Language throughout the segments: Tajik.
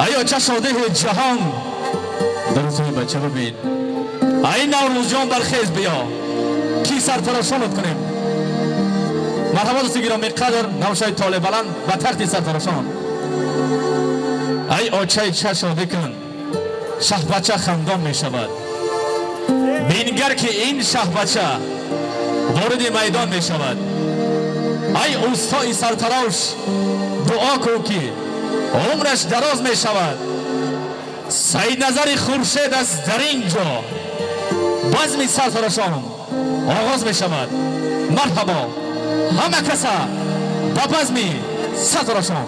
Ай оча шодии ҷаҳон дар рӯзҳои бача бибин. Ай Наврӯзҷон, бархез, биё ки сартарошонат кунем. Марҳабо, дӯсти гиромӣ қадр, навшаи толебаланд ба тахти сартарошон. Ай очаи ча шодӣ кун, шаҳбача хандон мешавад. Бингар ки ин шаҳбача вориди майдон мешавад. Ай устои сартарош, дуо кун ки умраш дароз мешавад. Саидназари Хуршед аст дар ин ҷо. Базми сартарошон оғоз мешавад. Марҳабо, ҳама каса ба базми сартарошон.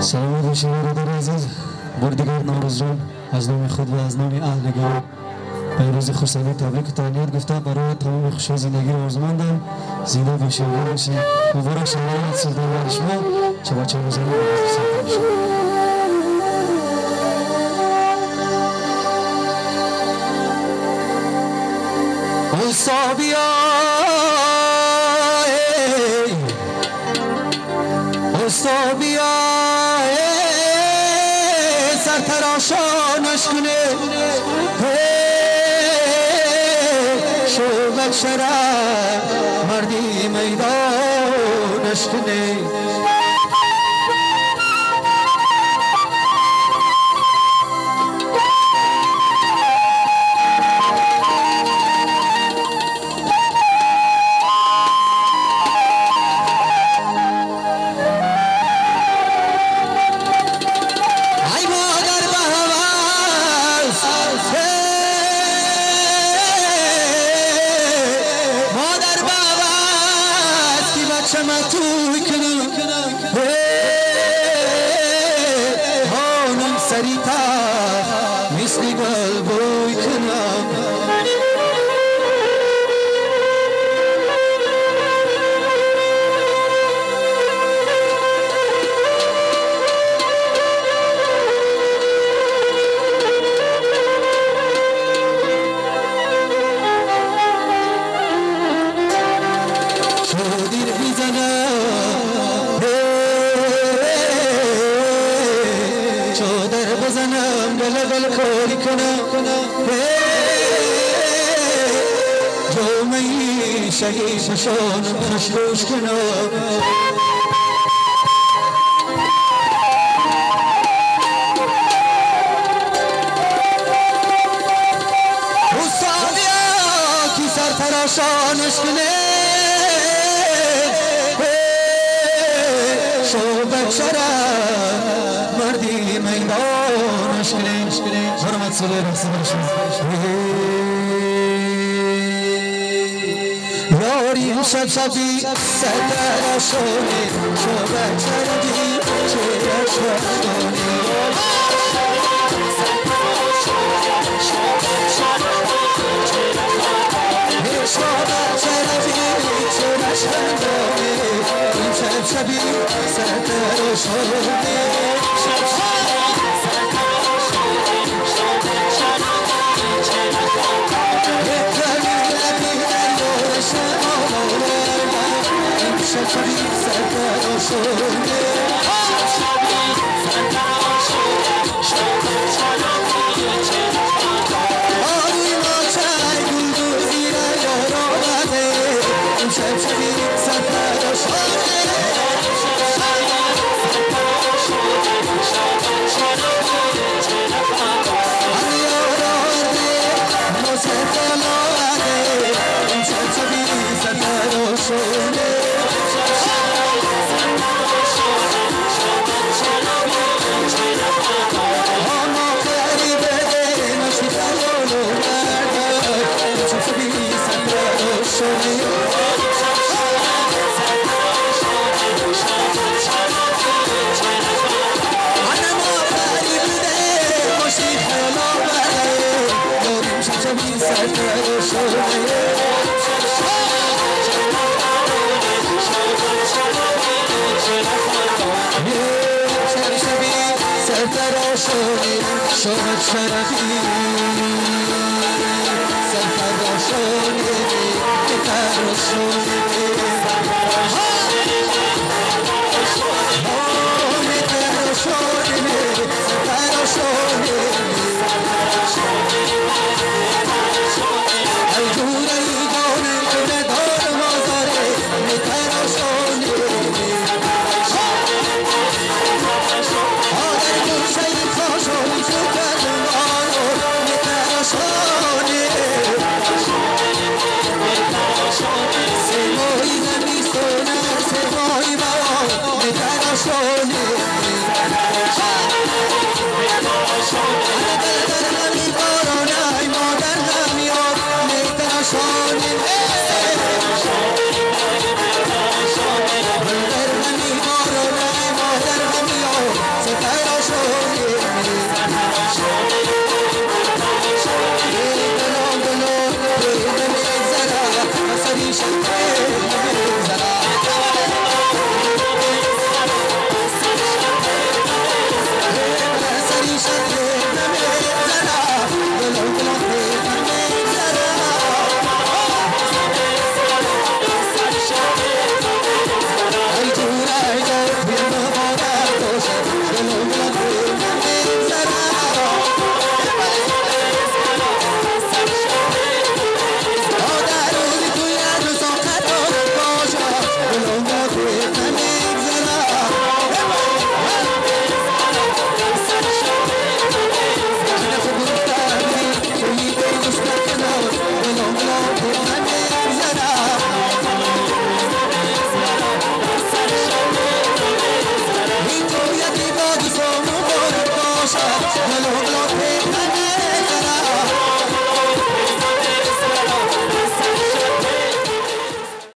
Саломат бошед, бародари азиз. Бори дигар, Наврӯзҷон, аз номи худ ва аз номи аҳли гурӯҳ ба ин рӯзи хурсандӣ табрику таҳният гуфта, барои тамоми хушҳои зиндагиро орзумандам. Зинда бошед, бошед. Муборак шавад султон бари шумо. Шабача мезанем. Усто бия, усто бия, سرتراشانش کنه. شوبک شرم مردی میدانش کنه. شهید خوش کنم. استادیا کی سرتراشانش کنه. شوبک شرم مردی میدانش کنه. حرمت صلی رقص برشون. یاریم شب شبی سرتراشونه، شوبک شربی چهرش خندونه. شوبک شربی چهرش خندونه. این شب شبی سرتراشونه. شب شبی سرتراشونه. آری ما چای گل دوزی را یار آمده. شب شبی سرتراشونه. یار آمده موسیقی آمده. شب شبی سرتراشونه. شوق شرفی سرتراشونه. سرتراشونه.